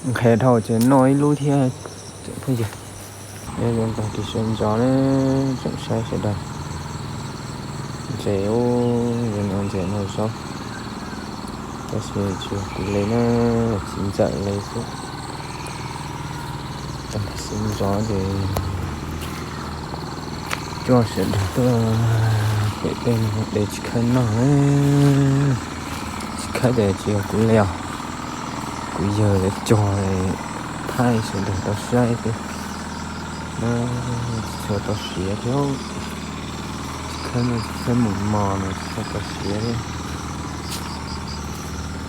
Nqhis dhau ces noj ib lub thiab. Phooj ywg, nyob zoo tag kis sawv ntxov na, tsoom saib sawv daws. Ntses, ntses no zaub, tab sis tsis yog kuv li na, txiv ntxawm li xwb. Tag kis sawv ntxov ces coj sawv daws tuaj pem tej no de txiv khawb noj na. Txiv khawb ces tsis yog kuv li os, kuv yawg lawv cog thaij sawv daws tau saib thiab. Tsis tshua tau siav thiab, txiv khawb no txiv khawb mus mos no tsis tshua tau siav thiab.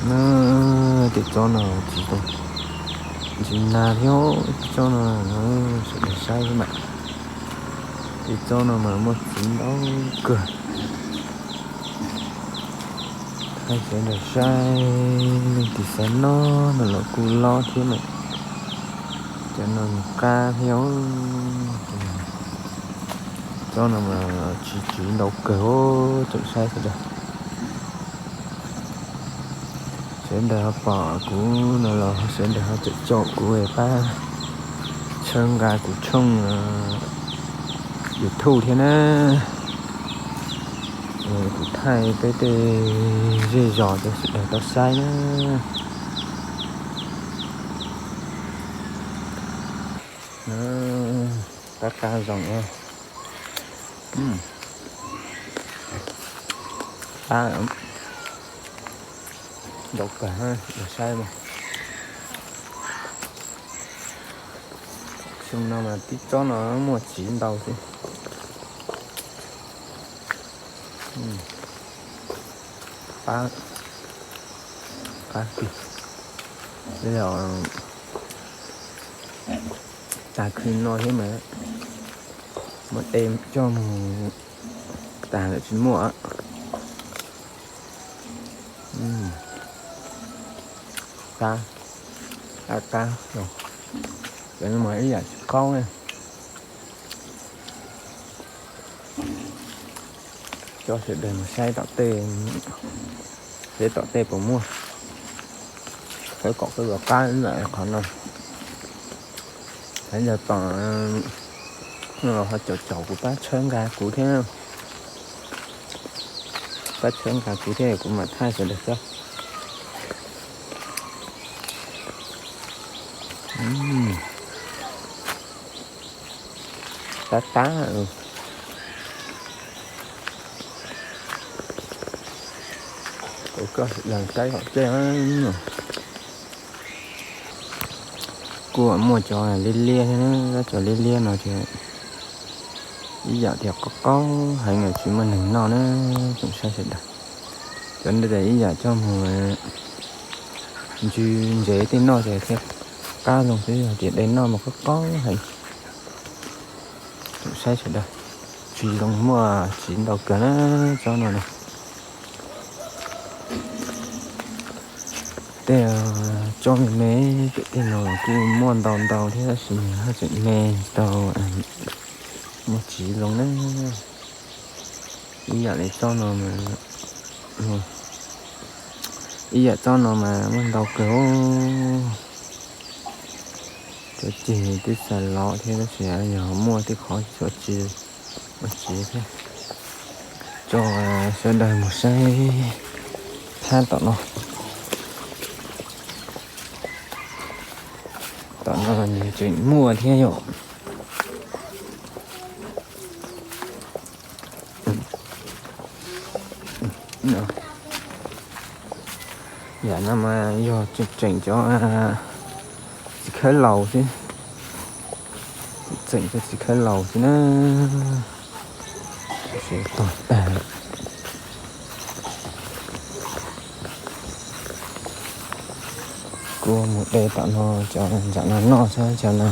Na, tej tsob no tsis tau ntsis nag thiab, tej tsob no sawv daws saib thiab mas. Tej tsob no mas muaj txiv ntau kawg. Thaij sawv daws saib, leej twg xav noj no los kuj lob thiab mas. Cov no nws qab thiab. Tsob no mas tsis tsiv ntau kawg, tsoom saib sawv daws. Sawv daws ho pom kuv no los sawv daws ho caum caum kuv pab tshawb nqa kuv tshooj YouTube thiab na. Kuv thaij peb tej zej zos rau sawv daws tau saib na. Qab qab zoo. Qab ntau kawg, saib mas. Xyoo no mas tib tsob no muaj txiv ntau xwb. Qab, qab kawg. Tej zaum tag kis no thiab mas muab de coj mus tas lawm tsis muaj. Qab, qab, qab, cov no mas ib yam tsis qaub na. Coj sawv daws mus saib tom tej, seb tom tej puas muaj. Khawb kom koj los qab ntawm qhov no. Yog tom no los ho caum caum kuv pab tshawb nqa kuv thiab. Pab tshawb nqa kuv thiab kuv mam thaij sawv daws saib. Tab tab, koj saib hom tej. Kuj muaj cov liab liab thiab, cov liab liab no ces ib yam tias qaub qaub heev, tsis muaj neeg noj na, tsoom saib sawv daws. Cov no ces ib yam coj mus ntsw ntsev tej noj ces thiaj qab zoo xwb, yog tias de noj mas qaub qaub heev. Tsoom saib sawv daws, tsis zoo, muaj txiv ntau kawg na, tsob no na. Tej tsob me me, tej no los kuj muaj ntau ntau thiab tab sis nws haj tseem me tsis tau muaj txiv zoo na. Ib yam li tsob no, ib yam tsob no mas muaj ntau kawg. Cov ceg twb xav lov thiab tab sis yog muaj tej qhov txhua tsis muaj txiv thiab. Coj sawv daws mus saib thab tom no. Tom no nws tseem muaj thiab yom. Yam no mas yog tseem tseem cov txiv khawb laus xwb, tseem cov txiv khawb laus xwb na. Tog tag lawm. Kuv mus de tom no cov ntsam no noj xwb, cov no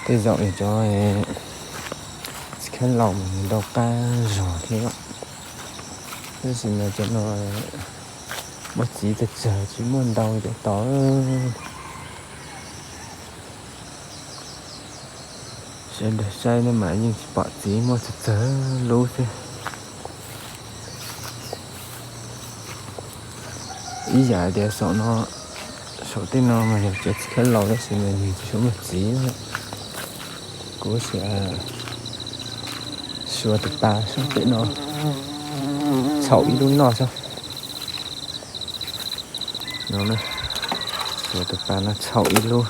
tej zaum yog cov txiv khawb laus mas nws ntau qab zog thiab. Tab sis mas cov no muaj txiv tsawg tsawg tsis muaj ntau cov tod. Sawv daws saib no mas yeej tsis pom txiv, muaj tsawg tsawg lub xwb. Ib yam tias saum no, Thaum tej no mas yog cov txiv khaub laus tab sis mas nws tsis muaj txiv. Kuv sim suav tus pas sab pem no txhaum ib lub noj xwb. No, suav tus pas no txhaum ib lub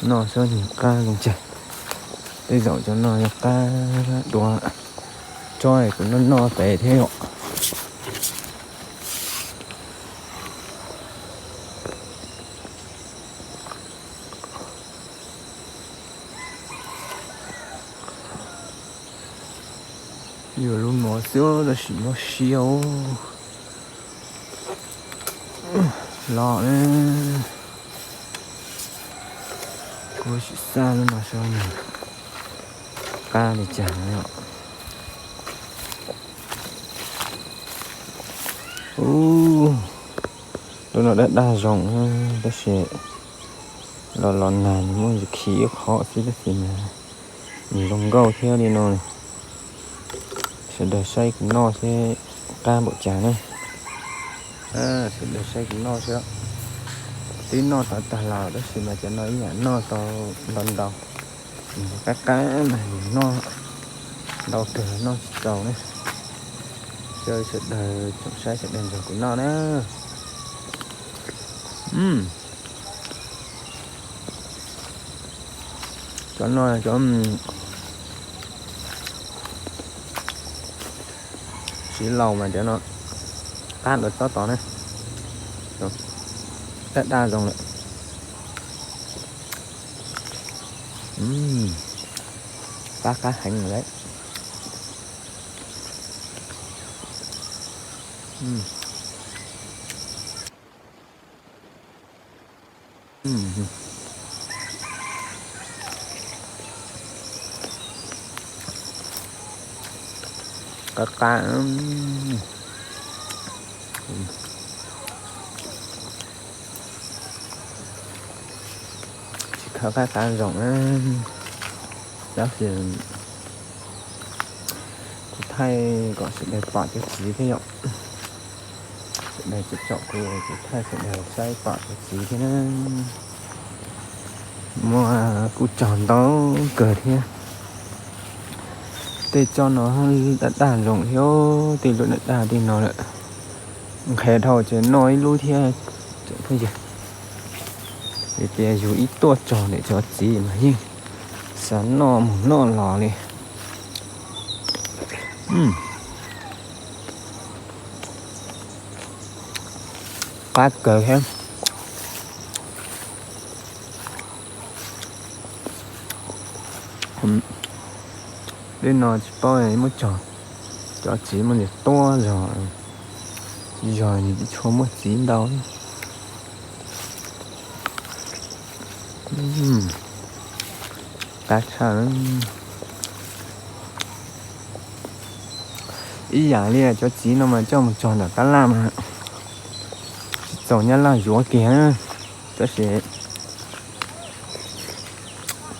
noj xwb, nws qab zoo tsawg. Tej zaum cov no yog qab dua tsob kuv noj noj pem thiab yom. Yuav lub no xwb tab sis mob siab los. Kuv sim xaj lub no saib nws qab li cas no. Ub, lub no daj daj zoo tab sis los los nag nws muaj ntsis khi ib qho xwb tab sis mas nws zoo nkauj thiab li no. Sawv daws saib kuv noj seb qab npaum cas na. Sawv daws saib kuv noj seb. Twb noj tau tag los tab sis mas cov no ib yam noj tau ntau ntau. Nws qab qab mas nws noj ntau kawg noj tsis txaus na. Caw sawv daws tsoom saib sawv daws nrog kuv noj na. Cov no cov txiv laus mas cov no qab dua tsob tod na, daj daj zoo lawm. Qab qab heev lawm. Qab qab. Tsis khawb qab qab zoo, tab sis kuv thaij kom sawv daws pom cov txiv thiab yom. Sawv daws tsom tsom kuv, kuv thaij sawv daws saib pom cov txiv thiab na. Muaj kuj tsog ntau kawg thiab. Tej tsob no daj daj zoo thiab, tej lub daj daj tej no lawm. Nqhis dhau ces noj ib lub thiab phooj ywg. Vim tias yus ib tuaj tsog ntawm cov txiv mas yeej xav noj mus noj los li. Qab kawg thiab. Tej no tsis paub muab tsog, cov txiv muaj ntsis tuab zog, tsis zog nws tsis tshua muaj txiv ntau. Qab tshaj. Ib yam li cov txiv no mas coj mus tsog ntawm tab laj mas tsis txaus nyab laj yuav kiag, tab sis,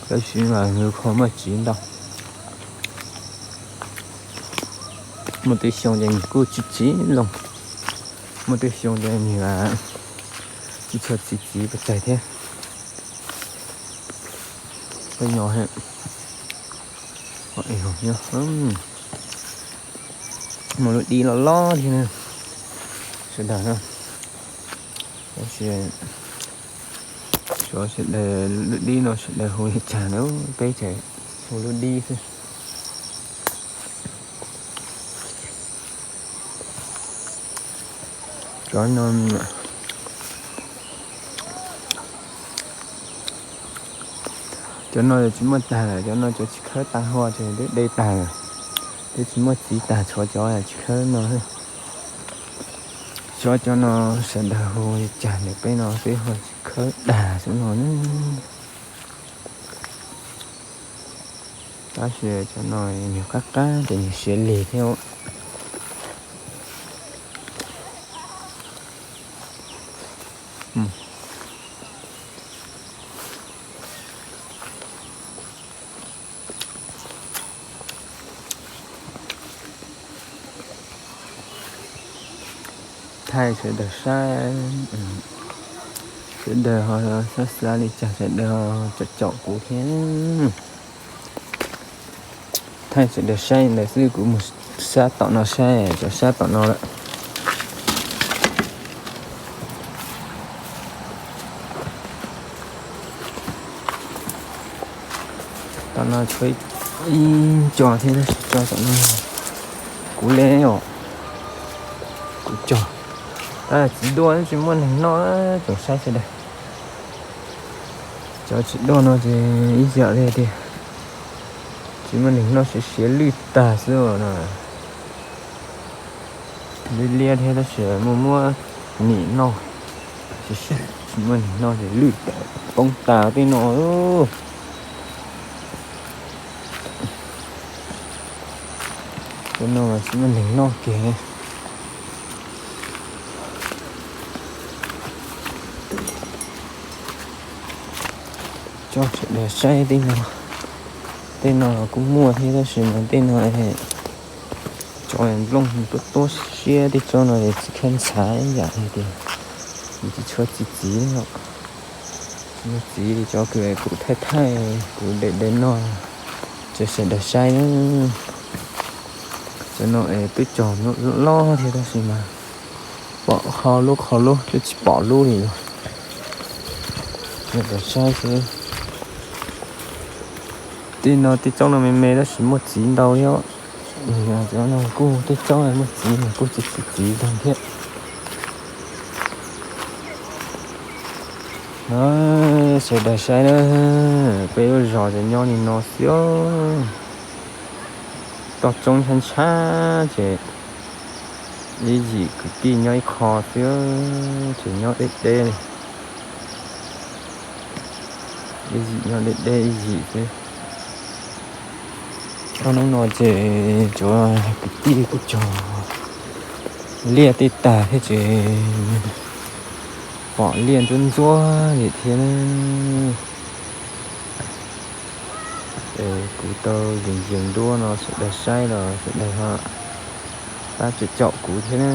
tab sis mas nws kho muaj txiv ntau. Muaj tej xyoo ces nws kuj tsis txiv loo, muaj tej xyoo ces nws tsis tshua txiv txiv pes tsawg thiab. Tej no muaj lub dib loj loj thiab na, sawv daws na. Tab sis xyov sawv daws lub dib no sawv daws hu li cas na, peb tseem hu lub dib xwb. Cov no, cov no tsis muaj tag lawm, cov no cov tsis khawb tag huaj ces twb de tag lawm, twb tsis muaj txiv tag, tshuav cov tsis khawb no. Xyov cov no sawv daws hu li cas, ntawm peb no peb hu tsis khawb dag xwb no na. Tab sis cov no nws qab qab ces nws siav lig thiab. Thaij sawv daws saib. Sawv daws ho xab xab li cas, sawv daws ho caum caum kuv thiab. Thaij sawv daws saib ntawd xwb, kuv mus sab tom no saib, cov sab tom no lawm. Tom no tshuav ib co thiab, tso tom no. Kuv le os, kuv cog. Tab tsis dua, tsis muaj neeg noj, tsoom saib sawv daws. Cov tsis dua no ces ib yam li tias tsis muaj neeg noj, siav siav lwj tag xwb no. Liab liab thiab tab sis muaj muaj nim noj, tsis muaj neeg noj ces lwj tawm poob tas tej no. Tej no mas tsis muaj neeg noj kiag. Tso sawv daws saib tej no. Tej no los kuj muaj thiab tab sis mas tej no cov nplooj tuab tuab siab, tej tsob no es tsis kheev ntxhais ib yam li tias nws tsis tshua txi txiv no. Tsis muaj txiv li cov kws kuv thaij thaij kuv de de noj, tso sawv daws saib na. Cov no es twb cog loj thiab tab sis mas pom qho lub qho lub twb tsis pom lub li os. Sawv daws saib xwb. Tej no tej tsob no me me tab sis muaj txiv ntau thiab. Cov no kuj tej tsob muaj txiv mas kuj tsis txi txiv ntau thiab. Sawv daws saib na, peb lub zos ces nyob li no xwb. Toj roob ntshab ntshab ces ib yim kwv tij nyob ib qho xwb, ces nyob deb deb li. Ib yim nyob deb deb ib yim xwb. Ob hnub no ces cov kwv tij kuj cog liaj tej tag thiab ces pom liaj ntsuab ntsuab li thiab. Kuv tau yees yees duab no sawv daws saib los sawv daws ho pab caum kuv thiab na.